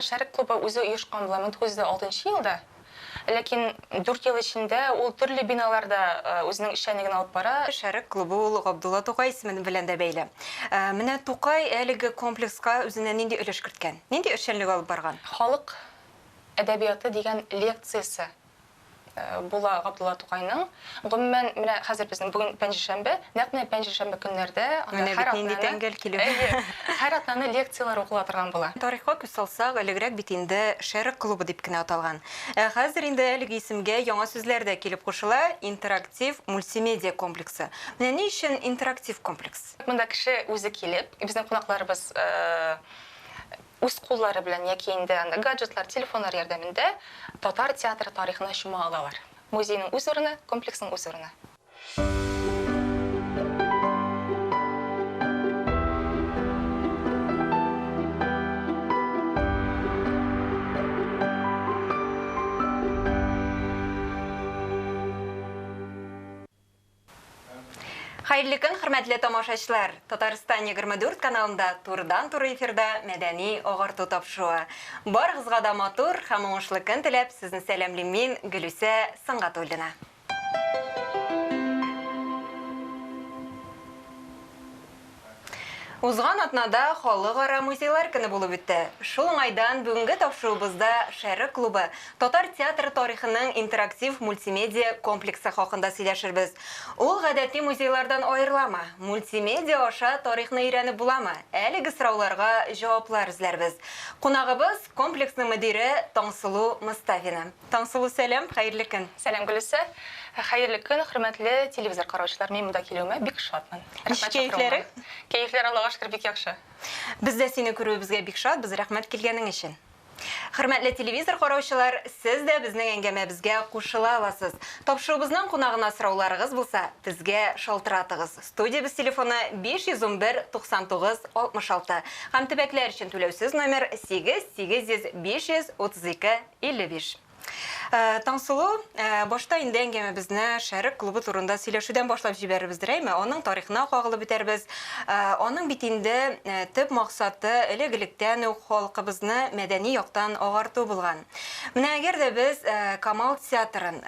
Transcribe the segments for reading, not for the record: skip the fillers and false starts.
Шәрык клубы үзе оешкан була 1906 елда. Ләкин дүрт ел эчендә ул төрле биналарда үзенең эшчәнлеген алып бара. Шәрык клубы ул Габдулла Тукай исеме белән дә бәйле. Менә Тукай әлеге комплекска үзеннән нинди өлеш керткән? Нинди эшчәнлек алып барган? Халык әдәбияты дигән лекциясе була Габдулла Тукайның. Гомумән, менә хәзер безнең бүген пәнҗешәмбе, нәкъ менә пәнҗешәмбе көннәрдә анда Менә һәр бит нинди атнаны, тәңгәл килү. әйе, һәр атнаны лекцияләр укыла торган була. Тарихка күз салсак, элегрәк бит инде Шәрык клубы дип кенә аталган. Ә хәзер инде әлеге исемгә яңа сүзләр дә килеп кушыла, интерактив мультимедиа комплексы. Менә ни өчен интерактив комплекс? Монда кеше үзе килеп, безнең кунакларыбыз үз куллары белән яки инде анда гаджетлар, телефоннар ярдәмендә татар театры тарихына чума алалар. Музейның үз урыны, комплексның үз урыны. Хәерле көн, хөрмәтле тамашачылар! Татарстан 24 каналында турыдан-туры эфирда мәдәни агарту тапшыруы. Барыгызга да матур һәм уңышлы көн теләп, сезне сәламлим мин, Гөлүсә Сөнгатуллина. Узган атнада Халыкара музейлар көне булып үтте. Шул уңайдан бүгенге тапшыруыбызда Шәрык клубы, татар театры тарихының интерактив мультимедиа комплексы хакында сөйләшербез. Ул гадәти музейлардан аерыламы? Мультимедиа аша тарихны өйрәнеп буламы? Әлеге сорауларга җаваплар эзләрбез. Кунагыбыз, комплексның мөдире Таңсылу Мостафина. Таңсылу, сәлам, хәерле көн! Сәлам, Гөлүсә! Хәерле көн, хөрмәтле телевизор караучылар! Мин монда килүемә бик шатмын. Ничек Рәхмәт чакыруыңа. кәефләрең? Кәефләр, Аллага шөкер, бик яхшы. Без дә сине күрүебезгә бик шатбыз, рәхмәт килгәнең өчен. Хөрмәтле телевизор караучылар, сез дә безнең әңгәмәбезгә кушыла аласыз. Тапшыруыбызның кунагына сорауларыгыз булса, безгә шалтыратыгыз. Студиябез телефоны 511 99 66 һәм төбәкләр өчен түләүсез номер 8 800 532 55. Таңсылу, башта инде әңгәмәбезне Шәрык клубы турында сөйләшүдән башлап җибәрербездер, әйме? Аның тарихына кагылып үтәрбез. Аның бит инде төп максаты элек-электән үк халкыбызны мәдәни яктан агарту булган. Менә әгәр дә без Камал театрын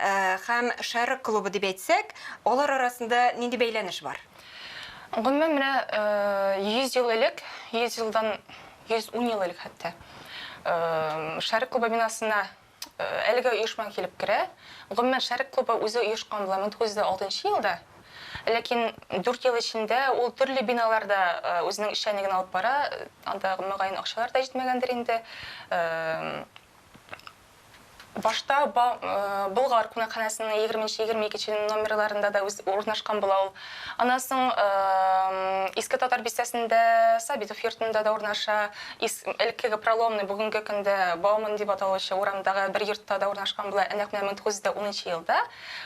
һәм Шәрык клубы дип әйтсәк, алар арасында нинди бәйләнеш бар? Гомумән, менә 100 ел элек, 100 елдан 110 ел элек хәтта, Шәрык клубы бинасына әлеге оешма килеп керә. Гомумән, Шәрык клубы үзе оешкан була 1906 елда. Ләкин дүрт ел эчендә ул төрле биналарда үзенең эшчәнлеген алып бара. Анда, мөгаен, акчалар да җитмәгәндер инде. Башта Болгар кунакханәсенең 20-22 номерларында да үз урнашкан була ул. Аннан соң Иске Татар бистәсендә Сабитов йортында да урнаша. Элеккеге Проломный, бүгенге көндә Бауман дип аталучы урамдагы бер йортта да урнашкан була. Ә нәкъ менә 1910 елда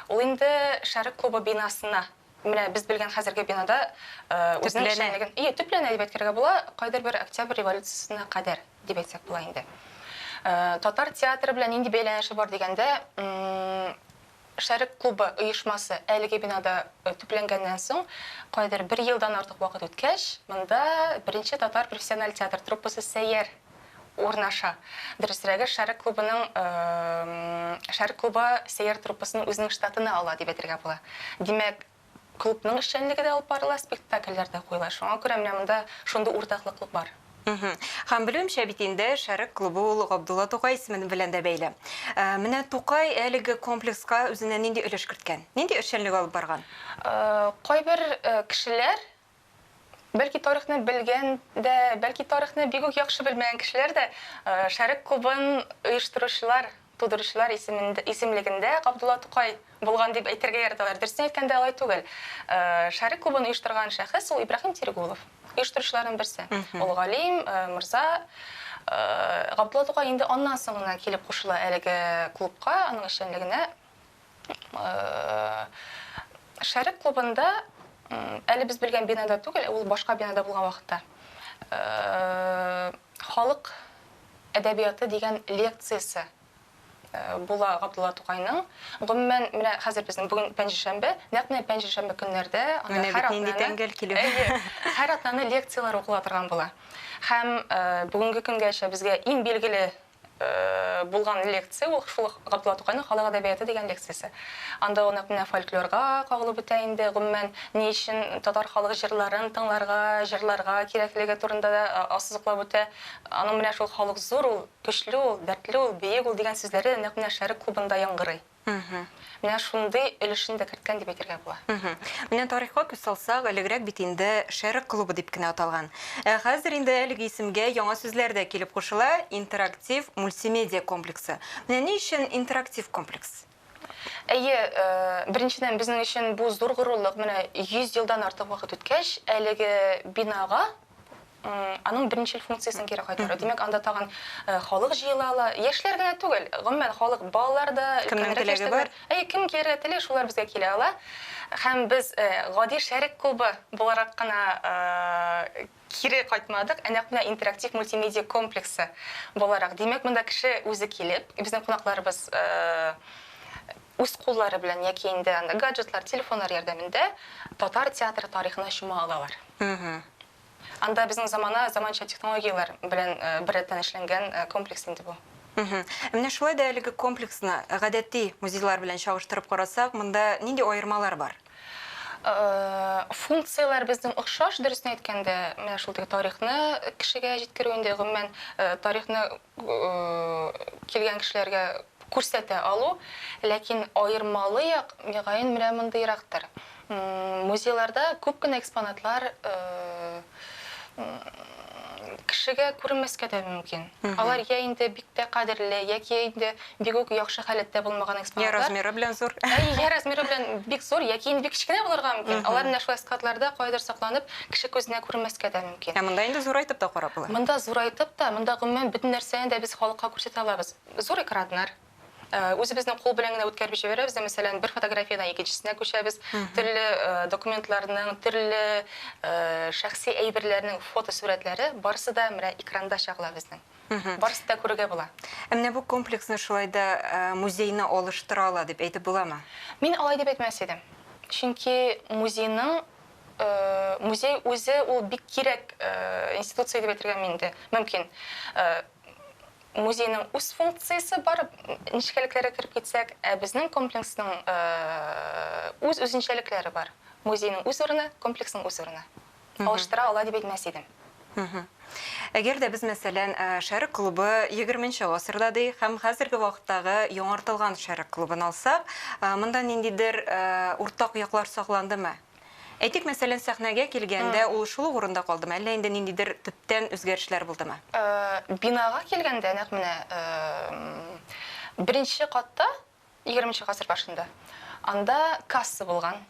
ул инде Шәрык клубы бинасына, менә без белгән хәзерге бинада үзенең эшчәнлеген, ие, төпләнә дип әйтергә була, кайдыр бер Октябрь революциясенә кадәр дип әйтсәк була инде. Татар театры белән нинди бәйләнеше бар дигәндә, Шәрык клубы оешмасы әлеге бинада төпләнгәннән соң, кайдыр бер елдан артык вакыт үткәч, монда беренче татар профессиональ театр труппасы Сәйяр урнаша. Дөресрәге, Шәрык клубының Шәрык клубы Сәйяр труппасын үзенең штатына ала дип әйтергә була. Димәк, клубның эшчәнлеге дә алып барыла, спектакльләр дә куела. Шуңа күрә менә монда шундый уртаклыклык бар. Һәм белүемчә бит инде Шәрык клубы ул Габдулла Тукай исеме белән дә бәйле. Менә Тукай әлеге комплекска үзеннән нинди өлеш керткән? Нинди эшчәнлек алып барган? Кайбер кешеләр, бәлки тарихны белгән дә, бәлки тарихны бик үк яхшы белмәгән кешеләр дә Шәрык клубын оештыручылар, тудыручылар исемлегендә Габдулла Тукай булган дип әйтергә яраталар. Дөресен әйткәндә, алай түгел. Шәрык клубын оештырган шәхес ул Ибраһим Терегулов, оештыручыларның берсе. Ул галим, морза. Габдулла Тукай инде аннан соң гына килеп кушыла әлеге клубка, аның эшчәнлегенә. Шәрык клубында әле без белгән бинада түгел, ул башка бинада булган вакытта халык әдәбияты дигән лекциясе. була Габдулла Тукайның. Гомумән, менә хәзер безнең бүген пәнҗешәмбе, нәкъ менә пәнҗешәмбе көннәрдә анда Менә һәр бит нинди атнаны тәңгәл килү. Әйе, һәр атнаны лекцияләр укыла торган була. Һәм бүгенге көнгәчә безгә иң билгеле булган лекция ул шул Габдулла Тукайның Халык әдәбияты дигән лекциясе. Анда ул нәкъ менә фольклорга кагылып үтә инде, гомумән, ни өчен татар халык җырларын тыңларга, җырларга кирәклеге турында да ассызыклап үтә. Аның менә шул халык зур ул, көчле ул, дәртле ул, бөек ул дигән сүзләре нәкъ менә Шәрык клубында яңгырый. Менә шундый өлешен дә керткән дип әйтергә була. Менә тарихка күз салсак, элегрәк бит инде Шәрык клубы дип кенә аталган. Ә хәзер инде әлеге исемгә яңа сүзләр дә килеп кушыла, интерактив мультимедиа комплексы. Менә ни өчен интерактив комплекс? Әйе, беренчедән, безнең өчен бу зур горурлык. Менә 100 елдан артык вакыт үткәч, әлеге бинага аның беренчел функциясен кире кайтару. Димәк, анда тагын халык җыела ала. Яшьләр генә түгел, гомумән халык, балалар да, Кемнең өлкәнрәк теләге яшьтәгеләр. бар? Әйе, кем килергә тели, шулар безгә килә ала. Һәм без гади Шәрык клубы буларак кына кире кайтмадык, ә нәкъ менә интерактив мультимедиа комплексы буларак. Димәк, монда кеше үзе килеп, безнең кунакларыбыз үз куллары белән яки инде анда гаджетлар, телефоннар ярдәмендә татар театры тарихына чума алалар. Анда безнең замана, заманча технологияләр белән беррәттән эшләнгән комплекс инде бу. Менә шулай да әлеге комплексны гадәти музейлар белән чагыштырып карасак, монда нинди аермалар бар? Функцияләр безнең охшаш, дөресен әйткәндә, менә шул теге тарихны кешегә җиткерү инде, гомумән, тарихны килгән кешеләргә күрсәтә алу, ләкин аермалы як, мөгаен, менә мондыйрактыр. Музейларда күп кенә экспонатлар кешегә күренмәскә дә мөмкин. Алар я инде бик тә кадерле, яки инде бик үк яхшы халәттә булмаган Я экспонатлар. размеры белән зур. Әйе, я размеры белән бик зур, яки инде бик кечкенә булырга мөмкин. Алар менә шулай складларда кайдыр сакланып, кеше күзенә күренмәскә дә мөмкин. Ә монда инде зурайтып та карап була. Монда зурайтып та, монда гомумән бөтен нәрсәне дә без халыкка күрсәтә алабыз. Зур экраннар. Үзебезнең кул белән генә үткәреп җибәрәбез дә, мәсәлән, бер фотографиядән икенчесенә күчәбез. Төрле документларның, төрле шәхси әйберләрнең фотосурәтләре барысы да менә экранда чагыла безнең. Барысы да күрергә була. Ә менә бу комплексны шулай да музейны алыштыра ала дип әйтеп буламы? Мин алай дип әйтмәс идем. Чөнки музей үзе ул бик кирәк институция дип әйтергә инде мөмкин. Музейның үз функциясе бар, нечкәлекләргә кереп китсәк, ә безнең комплексның үз үзенчәлекләре бар. Музейның үз урыны, комплексның үз урыны. Алыштыра ала дип әйтмәс идем. Әгәр дә без, мәсәлән, Шәрык клубы егерменче гасырда ди, һәм хәзерге вакыттагы яңартылган Шәрык клубын алсак, монда ниндидер уртак яклар сакландымы? Әйтик, мәсәлән, сәхнәгә килгәндә ул шул ук урында калдымы, әллә инде ниндидер төптән үзгәрешләр булдымы? Бинага килгәндә, нәкъ менә беренче катта, егерменче гасыр башында, анда касса булган.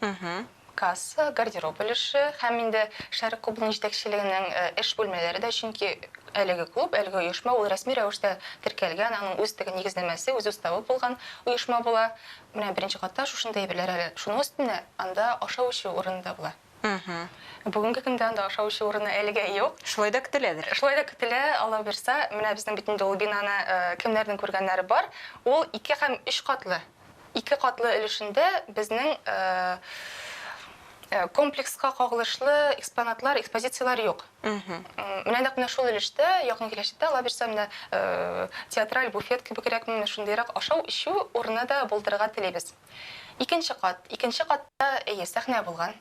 Касса, гардероб өлеше һәм инде Шәрык клубының җитәкчелегенең эш бүлмәләре дә, чөнки әлеге клуб, әлеге оешма ул рәсми рәвештә теркәлгән, аның үз теге нигезләмәсе, үз уставы булган оешма була. Менә беренче катта шушындай әйберләр әле. Шуның өстенә анда ашау-эчү урыны да була. Бүгенге көндә анда ашау-эчү урыны әлегә юк. Шулай да көтеләдер. Шулай да көтелә, Алла бирсә. Менә безнең бит инде ул бинаны кемнәрнең күргәннәре бар. Ул 2 һәм 3 катлы. 2 катлы өлешендә безнең комплекска кагылышлы экспонатлар, экспозицияләр юк. Менә нәкъ менә шул өлештә, якын киләчәктә, Алла бирсә, менә театраль буфет кебегрәк, менә шундыйрак ашау-эчү урыны да булдырырга телибез. Икенче кат. Икенче катта, әйе, сәхнә булган.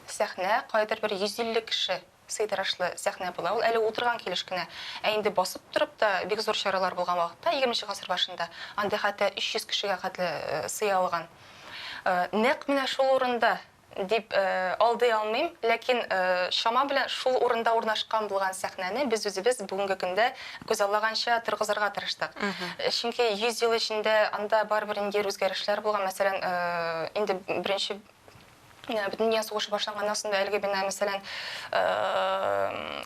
Сәхнә, кайдыр бер 150 кеше сыйдырашлы сәхнә була. Ул әле утырган килеш кенә. Ә инде басып торып та бик зур чаралар булган вакытта, егерменче гасыр башында, анда хәтта 300 кешегә хәтле сыя алган. Нәкъ менә шул урында дип алдый алмыйм, ләкин чама белән шул урында урнашкан булган сәхнәне без үзебез бүгенге көндә күзаллаганча торгызырга тырыштык. Чөнки 100 ел эчендә анда барыбер ниндидер үзгәрешләр булган. Мәсәлән, инде беренче Бөтендөнья сугышы башланганнан соң да әлеге бина, мәсәлән,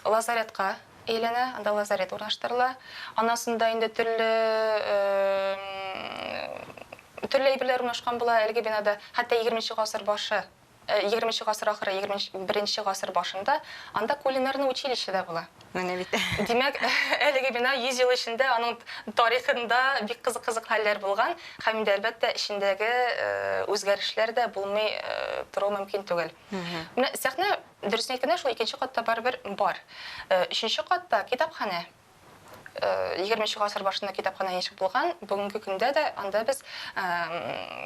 лазаретка әйләнә, анда лазарет урнаштырыла. Аннан соң да инде төрле әйберләр урнашкан була әлеге бинада. Хәтта егерменче гасыр башы 20 гасыр ахыры, 21 гасыр башында анда кулинарный училище да була. Менә бит. Димәк, әлеге бина 100 ел эчендә аның тарихында бик кызык-кызык хәлләр булган һәм инде, әлбәттә, эчендәге үзгәрешләр дә булмый тору мөмкин түгел. Менә сәхнә, дөресен әйткәндә, шул икенче катта барыбер бар. Өченче катта китапханә. 20 гасыр башында китапханә ничек булган, бүгенге көндә дә анда без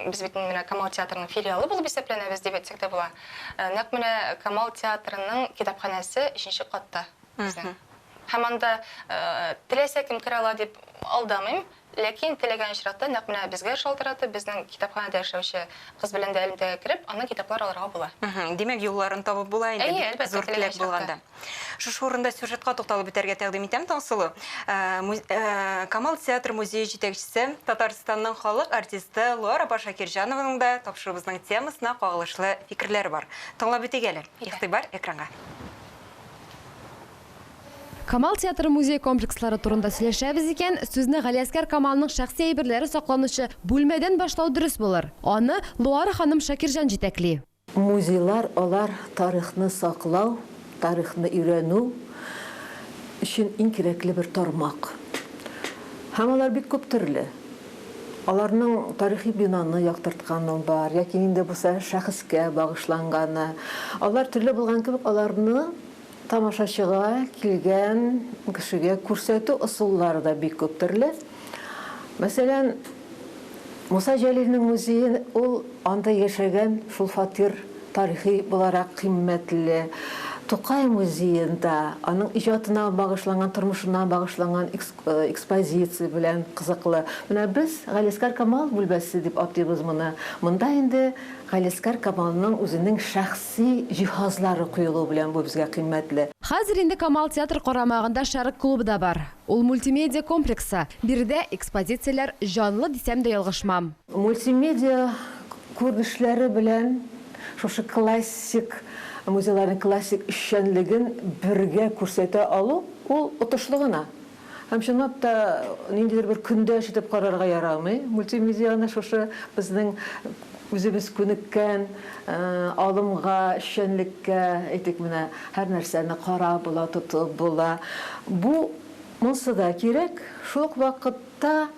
без бит менә Камал театрының филиалы булып исәпләнәбез дип әйтсәк тә була. Нәкъ менә Камал театрының китапханәсе өченче катта безнең. Һәм анда теләсә кем керә ала дип алдамыйм, ләкин теләгән очракта нәкъ менә безгә шалтыратып, безнең китапханәдә эшләүче кыз белән дә элемтәгә кереп, аннан китаплар алырга була. Димәк, юлларын табып була инде, Әйе, әлбәттә, зур теләгән теләк булганда. Шушы урында сюжетка тукталып үтәргә тәкъдим итәм, Таңсылу. Камал театр музее җитәкчесе, Татарстанның халык артисты Луара апа Шакирҗанованың да тапшыруыбызның темасына кагылышлы фикерләре бар. Тыңлап үтик әле. Игътибар экранга. Камал театры музей комплекслары турында сөйләшәбез икән, сүзне Галиәсгар Камалның шәхси әйберләре сакланучы бүлмәдән башлау дөрес булыр. Аны Луара ханым Шакирҗан җитәкли. Музейлар алар тарихны саклау, тарихны өйрәнү өчен иң кирәкле бер тармак. Һәм алар бик күп төрле. Аларның тарихи бинаны яктыртканы бар, яки нинди булса шәхескә багышланганы. Алар төрле булган кебек, аларны тамашачыга, килгән кешегә күрсәтү ысуллары да бик күп төрле. Мәсәлән, Муса Җәлилнең музее, ул анда яшәгән шул фатир тарихи буларак кыйммәтле. Тукай музеенда аның иҗатына багышланган, тормышына багышланган экспозиция белән кызыклы. Менә без Галиәсгар Камал бүлмәсе дип атыйбыз моны. Монда инде Галиәсгар Камалның үзенең шәхси җиһазлары куелуы белән бу безгә кыйммәтле. Хәзер инде Камал театры карамагында Шәрык клубы да бар. Ул мультимедиа комплексы. Биредә экспозицияләр җанлы дисәм дә ялгышмам. Мультимедиа күренешләре белән шушы классик музейларның классик эшчәнлеген бергә күрсәтә алу, ул отышлы гына. Һәм чынлап та ниндидер бер көндәш итеп карарга ярамый мультимедианы шушы безнең үзебез күнеккән алымга, эшчәнлеккә, әйтик, менә һәр нәрсәне карап була, тотып була. Бу монсы да кирәк, шул ук вакытта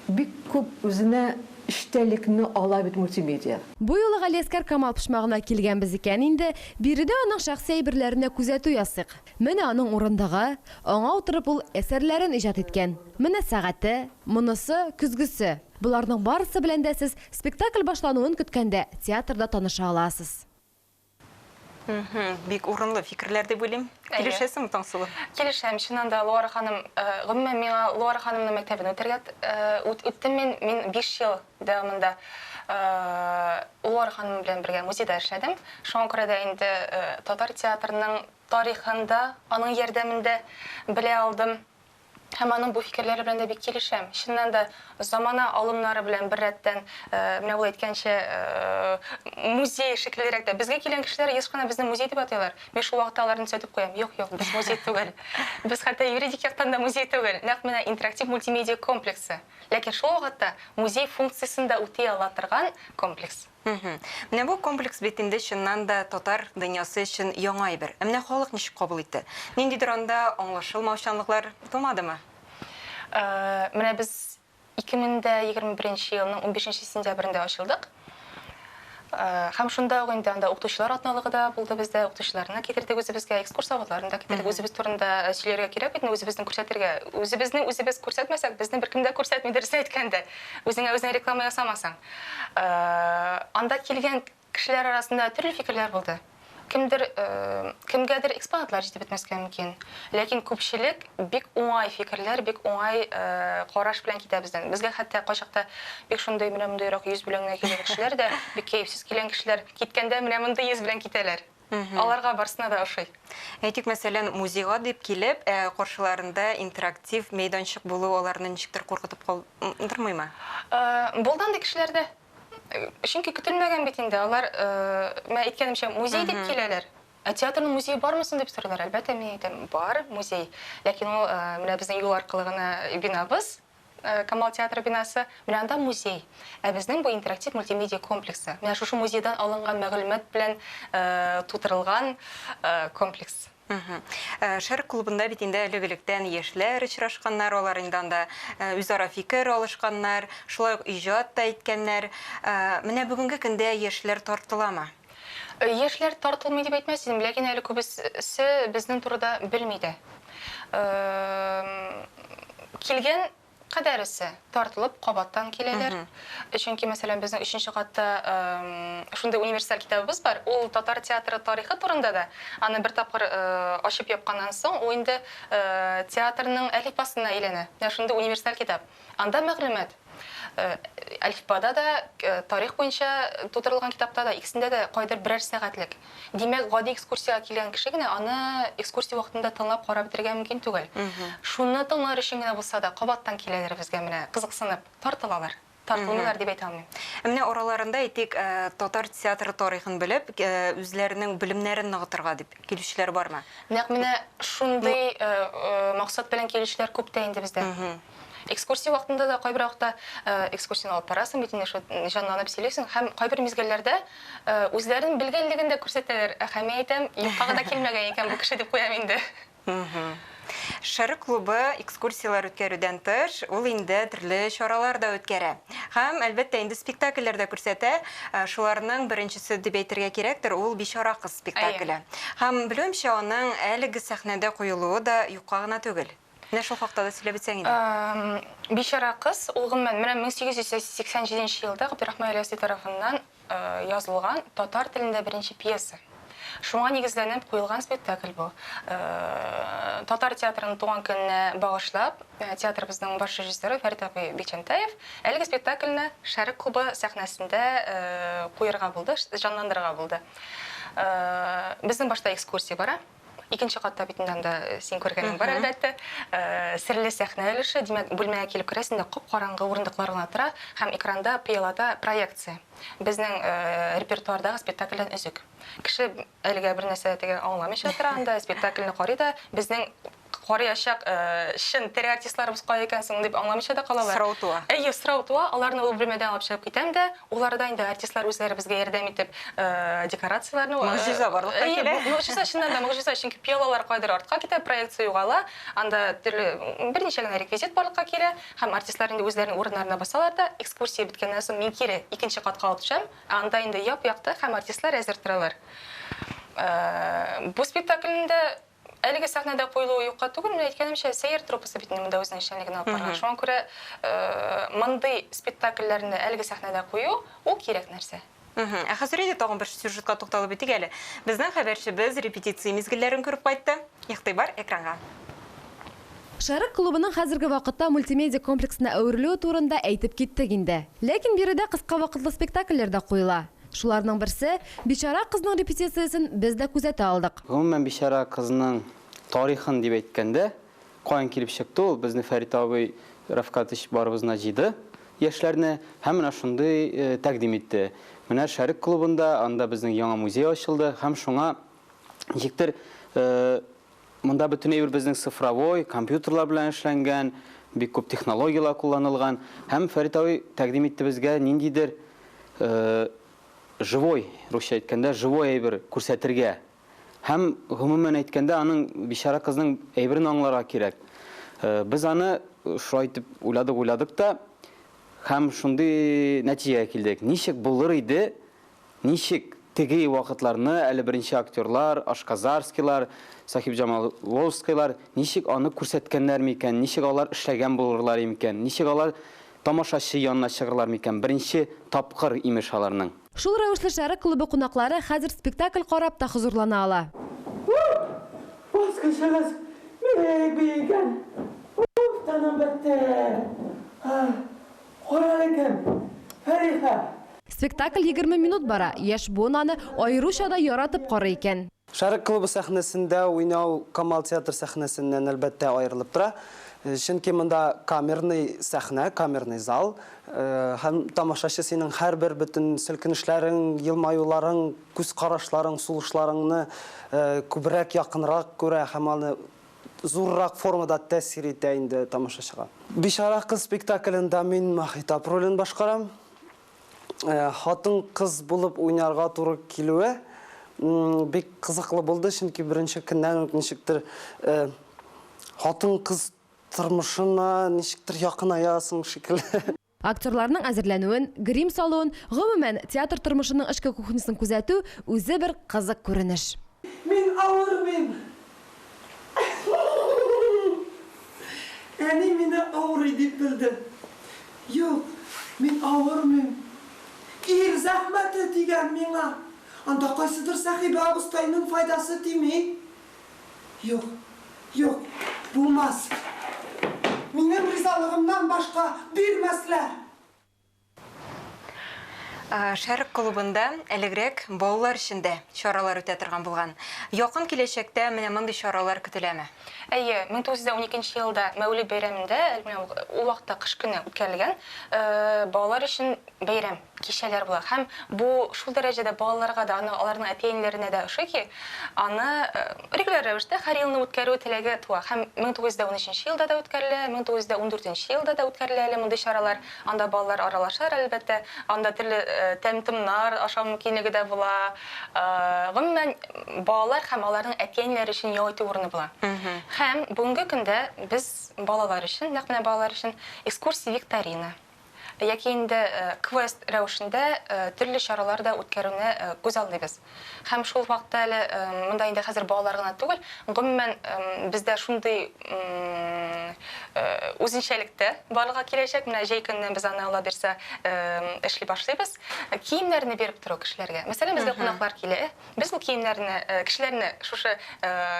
бик күп үзенә эчтәлекне ала бит мультимедиа. Бу юлы Галиәсгар Камал почмагына килгәнбез икән инде, биредә аның шәхси әйберләренә күзәтү ясыйк. Менә аның урындыгы, аңа утырып ул әсәрләрен иҗат иткән. Менә сәгате, монысы, көзгесе. Боларның барысы белән дә сез спектакль башлануын көткәндә театрда таныша аласыз. Бик урынлы фикерләр дип уйлыйм. Килешәсеңме, Таңсылу? Килешәм. Чыннан да, Луара ханым, гомумән, миңа Луара ханымның мәктәбен үтәргә үттем мин. Мин 5 ел дәвамында Луара ханым белән бергә музейда эшләдем. Шуңа күрә дә инде татар театрының тарихын да аның ярдәмендә белә алдым. Һәм аның бу фикерләре белән дә бик килешәм. Чыннан да, замана алымнары белән беррәттән, менә ул әйткәнчә, музей шикеллерәк тә. Безгә килгән кешеләр еш кына безне музей дип атыйлар. Мин шул вакытта аларны төзәтеп куям. Юк, юк, без музей түгел. Без хәтта юридик яктан да музей түгел. Нәкъ менә интерактив мультимедиа комплексы. Ләкин шул вакытта музей функциясен дә үти ала торган комплекс. Менә бу комплекс бит инде чыннан да татар дөньясы өчен яңа әйбер. Ә менә халык ничек кабул итте? Ниндидер анда аңлашылмаучанлыклар тумадымы? Менә без 2021 елның 15 сентябрендә ачылдык. Һәм шунда ук инде анда укытучылар атналыгы да булды бездә, укытучыларны китердек үзебезгә, экскурсоводларны да китердек. Үзебез турында сөйләргә кирәк бит, үзебезне күрсәтергә. Үзебезне үзебез күрсәтмәсәк, безне беркем дә күрсәтми, дөресен әйткәндә. Үзеңә үзең реклама ясамасаң. Анда килгән кешеләр арасында төрле фикерләр булды. Кемдер, кемгәдер экспонатлар җитеп бетмәскә мөмкин. Ләкин күпчелек бик уңай фикерләр, бик уңай караш белән китә бездән. Безгә хәтта кайчакта бик шундый менә мондыйрак йөз белән генә килгән кешеләр дә, бик кәефсез килгән кешеләр киткәндә менә мондый йөз белән китәләр. Аларга барысына да ошый. Әйтик, мәсәлән, музейга дип килеп, ә каршыларында интерактив мәйданчык булу аларны ничектер куркытып калдырмыймы? Булды андый кешеләр дә. Чөнки көтелмәгән бит инде. Алар, менә әйткәнемчә, музей дип киләләр. Ә театрның музее бармы соң дип сорыйлар. Әлбәттә, мин әйтәм, бар музей. Ләкин ул менә безнең юл аркылы гына бинабыз. Камал театры бинасы. Менә анда музей. Ә безнең бу интерактив мультимедиа комплексы. Менә шушы музейдан алынган мәгълүмат белән тутырылган комплекс. Шәрык клубында бит инде элек-электән яшьләр очрашканнар, алар инде анда үзара фикер алышканнар, шулай ук иҗат та иткәннәр. Менә бүгенге көндә яшьләр тартыламы? Яшьләр тартылмый дип әйтмәс идем, ләкин әле күбесе безнең турыда белми дә. Килгән кадәресе тартылып кабаттан киләләр. Чөнки, мәсәлән, безнең өченче катта шундый универсаль китабыбыз бар. Ул татар театры тарихы турында да. Аны бер тапкыр ачып япканнан соң, ул инде театрның әлифбасына әйләнә. Менә шундый универсаль китап. Анда мәгълүмат. Әлифбада да, тарих буенча тутырылган китапта да, икесендә дә кайдыр берәр сәгатьлек. Димәк, гади экскурсиягә килгән кеше генә аны экскурсия вакытында тыңлап карап бетерергә мөмкин түгел. Шуны тыңлар өчен генә булса да, кабаттан киләләр безгә менә, кызыксынып, тартылалар. Тартылмыйлар дип әйтә алмыйм. Ә менә араларында, әйтик, татар театры тарихын белеп, үзләренең белемнәрен ныгытырга дип килүчеләр бармы? Нәкъ менә шундый максат белән килүчеләр күп тә инде бездә. Экскурсия вакытында да кайбер вакытта экскурсияне алып барасың бит инде, шул җанланып сөйлисең һәм кайбер мизгелләрдә үзләрен белгәнлеген дә күрсәтәләр. Ә мин әйтәм, юкка гына килмәгән икән бу кеше дип куям инде. Шәрык клубы экскурсияләр үткәрүдән тыш, ул инде төрле чаралар да үткәрә. Һәм, әлбәттә, инде спектакльләр дә күрсәтә. Шуларның беренчесе дип әйтергә кирәктер, ул Бичара кыз спектакле. Һәм, белүемчә, аның әлеге сәхнәдә куелуы да юкка гына түгел. Менә шул хакта да сөйләп үтсәң иде. Бичара кыз, ул гомумән, менә 1887 елда Габдерахман Ильяси тарафыннан язылган татар телендә беренче пьеса. Шуңа нигезләнеп куелган спектакль бу. Татар театрының туган көненә багышлап, театрыбызның баш режиссеры Фәрит абый Бикчәнтәев әлеге спектакльне Шәрык клубы сәхнәсендә куерга булды, җанландырырга булды. Безнең башта экскурсия бара. Икенче катта бит инде анда син күргәнең бар, әлбәттә. Серле сәхнә өлеше, димәк, бүлмәгә килеп керәсең дә, кап-караңгы урындыклар гына тора һәм экранда пыялада проекция. Безнең репертуардагы спектакльдән өзек. Кеше әлегә бер нәрсә теге аңламыйча тора анда, спектакльне карый да, безнең карыячак чын тере артистларыбыз кая икән соң дип аңламыйча да калалар. Сорау туа. Әйе, сорау туа. Аларны ул бүлмәдән алып чыгып китәм дә, ул арада инде артистлар үзләре безгә ярдәм итеп декорацияләрне Могҗиза барлыкка килә. Могҗиза, чыннан да могҗиза, чөнки пыялалар кайдыр артка китә, проекция югала, анда төрле берничә генә реквизит барлыкка килә һәм артистлар инде үзләренең урыннарына басалар да, экскурсия беткәннән соң мин кире икенче катка алып төшәм, ә анда инде яп-якты һәм артистлар әзер торалар. Бу спектакльне дә Әлеге сәхнәдә куелуы юкка түгел, менә әйткәнемчә, Сәер труппасы бит инде монда үзенең эшчәнлеген алып барган. Шуңа күрә мондый спектакльләрне әлеге сәхнәдә кую, ул кирәк нәрсә. Ә хәзер әйдә тагын бер сюжетка тукталып үтик әле. Безнең хәбәрчебез репетиция мизгелләрен күреп кайтты. Игътибар экранга. Шәрык клубының хәзерге вакытта мультимедиа комплексына әверелүе турында әйтеп киттек инде. Ләкин биредә кыска вакытлы спектакльләр дә куела. Шуларның берсе, Бичара кызның репетициясен без дә күзәтә алдык. Гомумән, Бичара кызның тарихын дип әйткәндә, каян килеп чыкты ул, безне Фәрит абый Рәфкатович барыбызны җыйды, яшьләрне, һәм менә шундый тәкъдим итте. Менә Шәрык клубында, анда безнең яңа музей ачылды һәм шуңа ничектер монда бөтен әйбер безнең цифровой, компьютерлар белән эшләнгән, бик күп технологияләр кулланылган. Һәм Фәрит абый тәкъдим итте безгә ниндидер живой, русча әйткәндә, живой әйбер күрсәтергә. Һәм гомумән әйткәндә, аның бичара кызның әйберен аңларга кирәк. Без аны шулай итеп уйладык-уйладык та һәм шундый нәтиҗәгә килдек. Ничек булыр иде, Ничек теге вакытларны, әле беренче актерлар, Ашказарскийлар, Сахибҗамал Волжскийлар, ничек аны күрсәткәннәр микән, ничек алар эшләгән булырлар микән, ничек алар тамашачы янына чыгырлар микән, беренче тапкыр, имеш, аларның. Шул рәвешле Шәрык клубы кунаклары хәзер спектакль карап та хозурлана ала. Уф! Баскычыгыз бик биек икән. Уф, тыным бетте. Карале кем? Фәриха! Спектакль 20 минут бара, яшь буын аны аеруча да яратып карый икән. Шәрык клубы сәхнәсендә уйнау Камал театры сәхнәсеннән, әлбәттә, аерылып тора. Чөнки монда камерный сәхнә, камерный зал. Һәм тамашачы синең һәрбер бөтен селкенешләрең, елмаюларың, күз карашларың, сулышларыңны күбрәк, якынрак күрә һәм аны. зуррак формада тәэсир итә инде тамашачыга. Бичара кыз спектаклендә мин Маһитап ролен башкарам. Хатын-кыз булып уйнарга туры килүе бик кызыклы булды, чөнки беренче көннән үк ничектер хатын-кыз тормышына ничектер якынаясың шикелле. Актерларның әзерләнүен, грим салуын, гомумән, театр тормышының эчке кухнясын күзәтү, үзе бер кызык күренеш. Мин авырмыйм. Әни мине авырый дип белде. Юк, мин авырмыйм. Ир зәхмәте тигән миңа. Анда кайсыдыр Сәхибә абыстайның файдасы тими. Юк, юк, булмас. Минем ризалыгымнан башка бирмәсләр. Шәрык клубында элегрәк балалар өчен дә чаралар үтә торган булган. Якын киләчәктә менә мондый чаралар көтеләме? Әйе, 1912 елда Мәүлид бәйрәмендә, менә ул вакытта кыш көне үткәрелгән, балалар өчен бәйрәм, кичәләр була. Һәм бу шул дәрәҗәдә балаларга да, аны аларның әти-әниләренә дә ошый ки, аны регуляр рәвештә һәр елны үткәрү теләге туа. Һәм 1913 елда да үткәрелә, 1914 елда да үткәрелә әле мондый чаралар. Анда балалар аралашалар, әлбәттә. Анда төрле тәм-томнар ашау мөмкинлеге дә була. Гомумән, балалар һәм аларның әти-әниләре өчен ял итү урыны була. Һәм бүгенге көндә без балалар өчен, нәкъ менә балалар өчен экскурсия-викторина яки инде квест рәвешендә төрле чаралар да үткәрүне күзаллыйбыз. Һәм шул вакытта әле монда инде хәзер балалар гына түгел, гомумән, бездә шундый үзенчәлек тә барлыкка киләчәк. Менә җәй көненнән без аны, Алла бирсә, эшли башлыйбыз. Киемнәрне биреп тору кешеләргә. Мәсәлән, безгә кунаклар килә. Без ул киемнәрне, кешеләрне шушы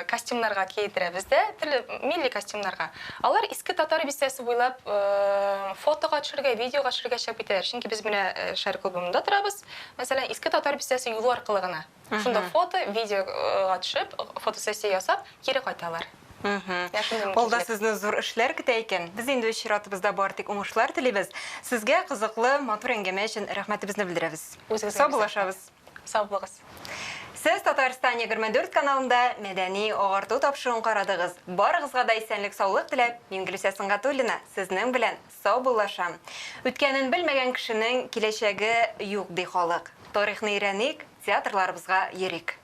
костюмнарга киедерәбез дә, төрле милли костюмнарга. Алар Иске Татар бистәсе буйлап фотога төшергә, видеога төшергә чыгып китәләр. Чөнки без менә Шәһәр клубында торабыз. Мәсәлән, Иске Татар бистәсе юлы аркылы гына. Шунда фото, видеога төшеп, фотосессия ясап, кире кайталар. Менә шундый Алда мөмкинчелек. сезне зур эшләр көтә икән. Без инде үз чиратыбызда бары тик уңышлар телибез. Сезгә кызыклы, матур әңгәмә өчен рәхмәтебезне белдерәбез. Үзегезгә бик Саубуллашабыз. рәхмәт. Сау булыгыз. Сез Татарстан 24 каналында Мәдәни агарту тапшыруын карадыгыз. Барыгызга да исәнлек-саулык теләп, мин Гөлүсә Сөнгатуллина сезнең белән саубуллашам. Үткәнен белмәгән кешенең киләчәге юк, ди халык. Тарихны өйрәник, театрларыбызга йөрик.